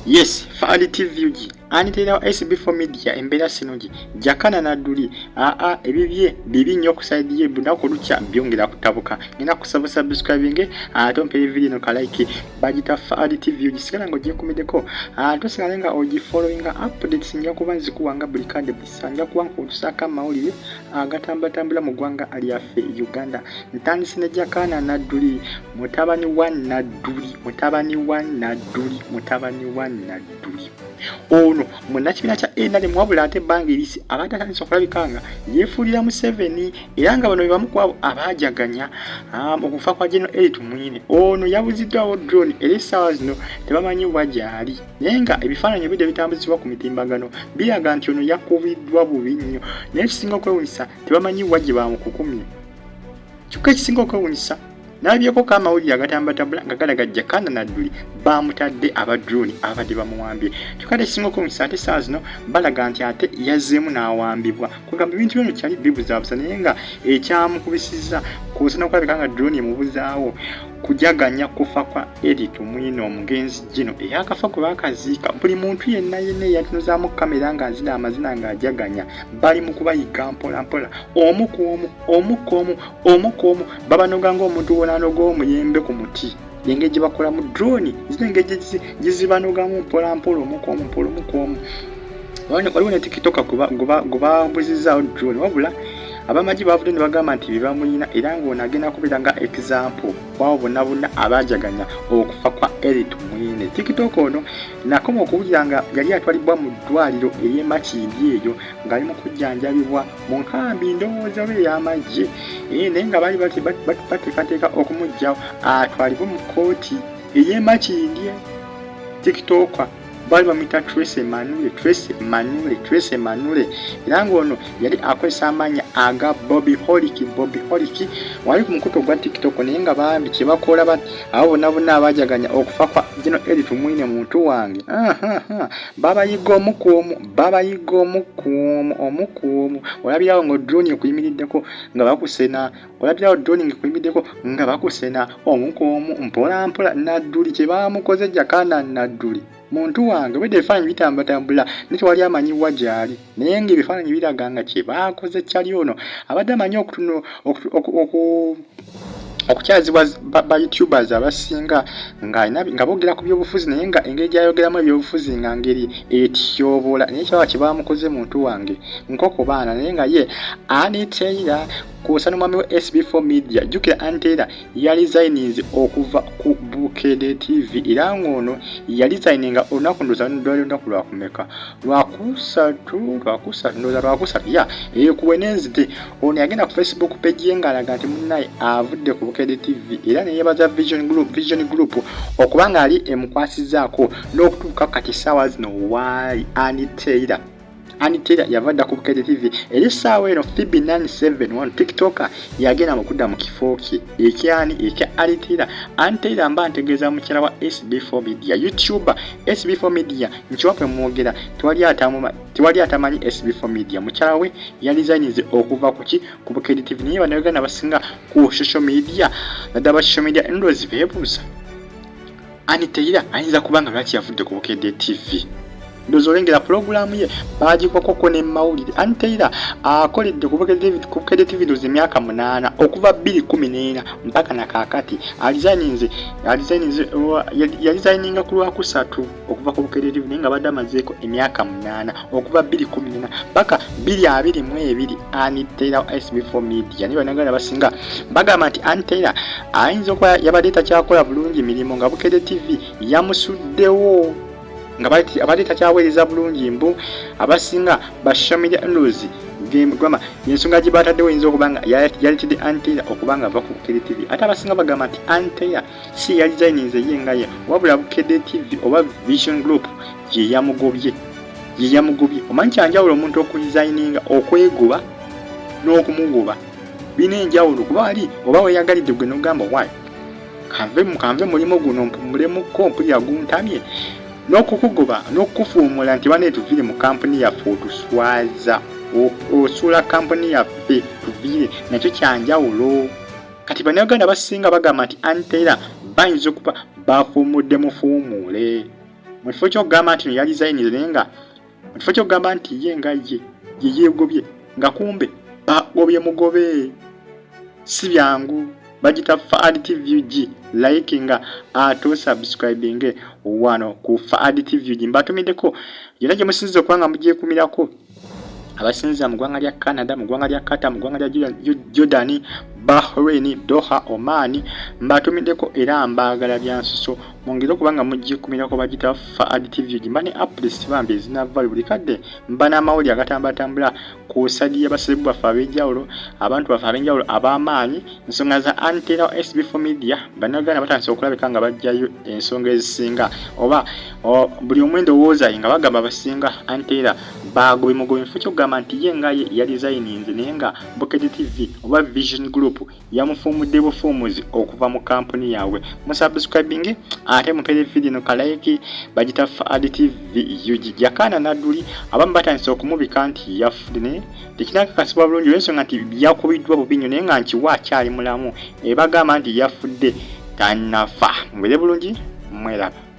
Yes, Faali TV UG. Anitera wa SB4 Media embeera sinungi. Jakana Nadduli aa ebibye bibi nnyo ku side ye bunaku lukya byongera kutabuka. Ngenda kusaba subscribing ate ompere video no ka like bagita Faali TV UG. Sigala nga ogyekumiddeko ate osigale nga ogifollowinga updates nja kuba nzikuwa nga buli kadde buli ssaawa nja kuba nkutusaako amawulire agatambulatambula mu ggwanga lyaffe Uganda. Ntandise ne Jakana Nadduli mutabani wa Nadduli mutabani wa Nadduli mutabani wa Nadduli ono munnakibiina kya NRM wabula ate ebbanga erisi abadde atandise okulabika nga yeefuulira Museveni era nga bano be bamu ku abo abaajaganya okufa kwa General Elly Tumwine. Ono yabuziddwawo drone era essaawa zino tebamanyi wa gy'ali naye nga ebifaananyi obudde bitambuzibwa ku mitimbagano biraga nti ono yakubiddwa bubi nnyo naye ekisinga okwewunyisa tebamanyi wa gye bamukukumye. Kyokka ekisinga okwewunyisa nalabyeko ko amawulire agatambatambula nga galaga Jakana Nadduli baamutadde aba drone ababadde bamuwambye. Kyokka ate ekisinga okwewunyisa ate essaawa zino balaga nti ate yazzeemu n'awambibwa. Kwegamba ebintu bino kyali bibuzaabuza naye nga ekyamukubisizza kwosa n'okulabika nga drone emubuzaawo kujaganya kufa kwa Elly Tumwine omugenzi Gino eyakafa gwe baakaziika. Buli muntu yenna yenna eyatunuzaamu kamera ng'azina amazina ng'ajaganya bali mu kubayiga mpola mpola omu ku omu omu ku omu omu ku omu babanoga ng'omuntu w'onaanoga omuyembe ku muti. Engeri gye bakolamu drone zino engeri gye zibanogamu mpola mpola omu ku omu mpola omu ku omu. Waliwo ne TikToker gwe babuzizaawo drone wabula abamagye bavudde ne bagamba nti be bamuyina era ng'ono agenda kubeera nga example kwabo bonna bonna abaajaganya okufa kwa Elly Tumwine. TikTok ono nakoma okuwulira nga yali atwalibwa mu ddwaliro ery'e Makindye eyo ng'ali mu kujjanjabibwa mu nkambi ndowooza oba ey'amagye naye nga baali bateekateeka okumuggyawo atwalibwe mu kkooti ey'e Makindye. TikToker baali bamuyita Tracy Manule, Tracy Manule, Tracy Manule era ng'ono yali akozesa amannya aga Bobby Holick, Bobby Holick wali ku mukutu ogwa TikTok naye nga bambi kye bakola abo bonna bonna abaajaganya okufa kwa General Elly Tumwine muntu wange babayiga omu ku omu babayiga omu ku omu omu ku omu. Olabirawo nga drone ekuyimiriddeko nga bakusena, olabirawo drone ng'ekuyimiriddeko nga bakusena omu ku omu mpola mpola. Nadduli kye baamukoze Jakana Nadduli muntu wange obwedda ebifaananyi bitambatambula naye tewali amanyi wa gy'ali naye ng'ebifaananyi biraga nga kye baakoze kyali ono abadde amanyi okukyazibwa ba youtubers abasinga nga boogera ku byobufuzi naye nga engeri gy'ayogeramu ebyobufuzi nga ngeri etyoboola naye kyaba kye baamukoze muntu wange nkoko baana naye nga ye Annie Taylor kwosa n'omwami we SB4 Media. Jjukira Annie Taylor yalizayininze okuva ku Bukedde TV era ng'ono yalizayininga olunaku ndowooza lwali lunaku lwakumeka lwakusatu lwakusatu ndowooza lwakusatu ya eyo ku Wednesday. Ono yagenda ku Facebook page ye ng'alaga nti munnaye avudde ku Bukedde TV era ne yeebaza Vision Group okuba ng'ali emukwasizzaako n'okutuuka kati essaawa zino waali Annie Taylor. Annie Taylor yava dda ku Bukedde TV era essaawa eno Phoebe 971 TikToker yagenda mu kudda mu kifo kye ekyani ekya Annie Taylor. Annie Taylor mba ntegeeza mukyala wa SB4 Media, YouTuber SB4 Media nkiwapwe mwogera tewali atamanyi SB4 Media. Mukyala we yalizanyinze okuva ku ki ku Bukedde TV naye bannayuganda basinga ku social media naddala ba social media endowooza beebuuza Annie Taylor ayinza kuba nga lwaki yavudde ku Bukedde TV. Ndowooza olengera pulogulaamu ye baagikwakoko ne mawulire. Annie Taylor akoledde ku Bukedde TV ndowooza emyaka 8 okuva 2014 mpaka na kaakati. Alizayininze yalizayininga ku Lwakusatu okuva ku Bukedde TV naye nga badde amazeeko emyaka 8 okuva 2014 mpaka 2022 Annie Taylor wa SB4 Media. Naye bannayuganda basinga bagamba nti Annie Taylor ayinza okuba yabadde takyakola bulungi mirimu nga Bukedde TV yamusuddewo nga abadde takyaweereza bulungi mbu abasinga ba social media news gamba ensonga gye bataddewo eyinza okuba nga yaleetedde Annie Taylor okuba nga ava ku Bukedde TV. Ate abasinga bagamba nti Annie Taylor si yalizayininze ye nga ye wabula Bukedde TV oba Vision Group ye yamugobye ye yamugobye. Omanyi kyanjawulo omuntu okulizayininga okwegoba n'okumugoba birina enjawulo kuba wali oba weeyagalidde gwe n'ogamba why kanve mulimu guno mpumulemukko mpulira guntamye n'okukugoba n'okukufuumula nti bane tuviire mu kampuni yaffe otuswaza osuula kampuni yaffe tuviire nakyo kyanjawulo. Kati bannayuganda basinga bagamba nti Annie Taylor bayinza okuba bafuumudde mufuumuule. Mu kifo ky'okugamba nti no yalizayinize, naye nga mu kifo ky'okugamba nti ye nga ye ye yeegobye, nga kumbe bagobye mugobe. Si byangu. Bagita Faad TV UG. Like nga ate subscribing wano ku Faad TV UG. Mbatumiddeko yonna gye musinziza okuba nga mugyekumirako, abasinziza mu ggwanga lya Canada, mu ggwanga lya Qatar, mu ggwanga lya Jordan, Bahrain, Doha, Oman, mbatumiddeko era mbaagala byansuso. Mwongere okuba nga mugyekumirako. Bagita Faad TV UG. Mba ne updates bambi ezinava buli kadde, mba n'amawulire agatambulatambula ku side y'abaserebu baffe ab'enjawulo, abantu baffe ab'enjawulo ab'amaanyi. Ensonga za Antera SB4 Media, Bannayuganda batandise okulabika nga bajjayo ensonga ezisinga oba buli omu endowooza ye, nga bagamba abasinga Antera bagobye mugobe, mu kifo ky'okugamba nti ye nga ye yalizayininze, naye nga Bukedde TV oba Vision Group yamufuumudde bufuumuzi okuva mu kampuni yaabwe. Musubscribing ate mupere video no kalike. Bagita Faad TV UG. Jakaana Nadduli abamu batandise okumubika nti yafudde, naye tekinakakasibwa bulungi olw'ensonga nti yakubiddwa bubi nnyo, naye nga nkiwa akyali mulamu. Ebagamba nti yafudde, tannafa. Mubeere bulungi, mweraba.